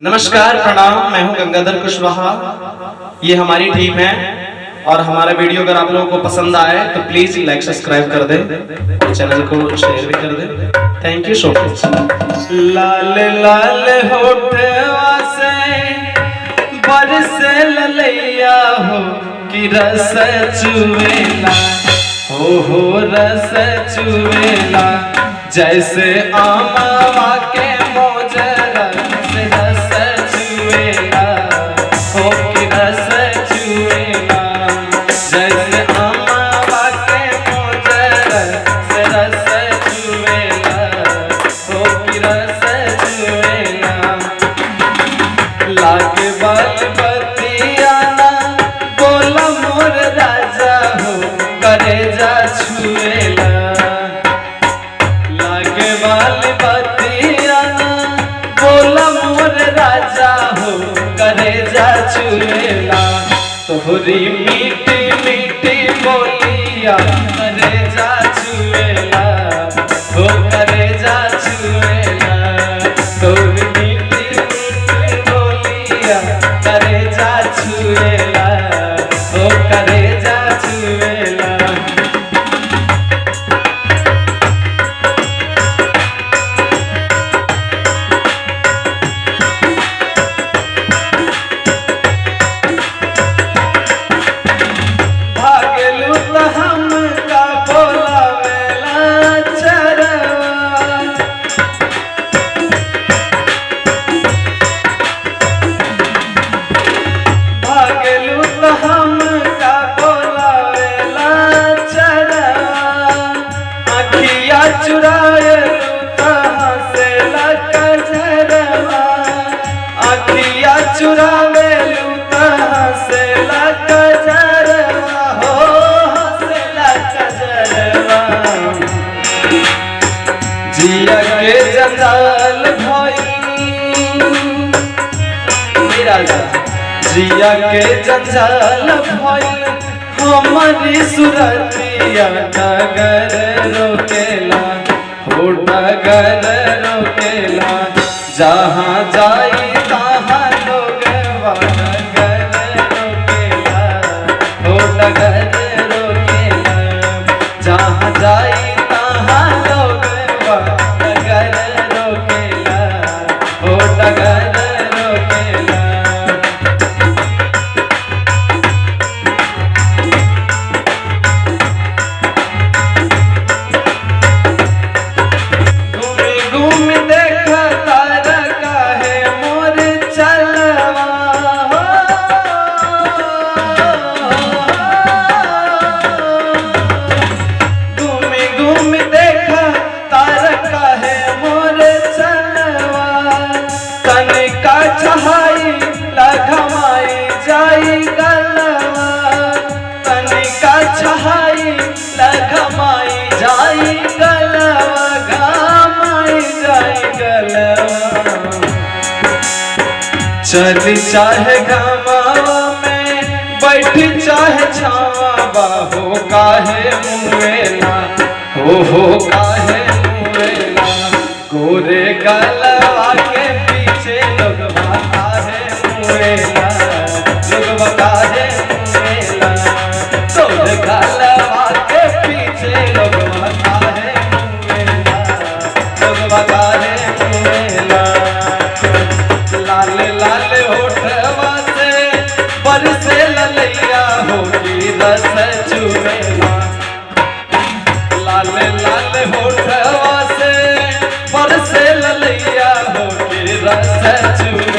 नमस्कार, प्रणाम। मैं हूं गंगाधर कुशवाहा। ये हमारी टीम है और हमारा वीडियो अगर आप लोगों को पसंद आए तो प्लीज लाइक सब्सक्राइब कर दें और चैनल को शेयर भी कर दें। Thank you so much. लाल लाल होठवा से बरसे ललैया हो कि रस चुवेला, हो रस चुवेला, जैसे आमावा के मोजरा से रस चुवेला, हो कि रस चुवेला, जैसे आमावा के मोजरा से रस चुवेला, हो कि रस चुवेला। लागे बाल बतियाना बोला मोर राजा हो करे जा छुएला, लागे बाल बतियाना बोला मोर राजा हो करे जा छुएला। तोहरी मीठी मीठी बोलिया करे जा छुएला, हो करे जा छुएला, तोहरी मीठी मीठी बोलिया करे जा छुएला, हो करे जा छुएला। भागलू त हमका बोलावेला चरवा, भागलू त हमका बोलावेला चरवा, अखिया चुराएलू त हंसेला कजरवा, अखिया चुरावेलू त हंसेला कजरवा, हो हंसेला कजरवा। जिया के जंजाल भइल राजा, जिया के जंजाल भइल हमारी सुरतिया डगर रोकेला, हो डगर रोकेला, जहाँ जाई तहाँ लोगवा डगर रोकेला, हो डगर रोकेला, जहाँ जाई तहाँ लोगवा डगर रोकेला, हो डगर रोकेला। घूमी घूमी देख तारा काहे मोर चलवा, घूमी घूमी देख तारा काहे मोर चलवा, तनिका छहाई लघमाई जाई गलवा, तनिका छहाई लघमाई जाई गलवा, घमाई जाई गलवा। चली चाहे घमावा में बैठ चाहे छावा, हो काहे मुएला, हो काहे मुएला, गोरे गलवा के पीछे लोगवा काहे मुएला, लोगवा काहे मुएला, गोरे गलवा के पीछे लोगवा काहे मुएला, लोगवा काहे मुएला। लाल लाल होठवा से बरसे ललैया हो कि रस चुवेला, लाल लाल होठवा से बरसे ललैया हो कि रस चुवेला।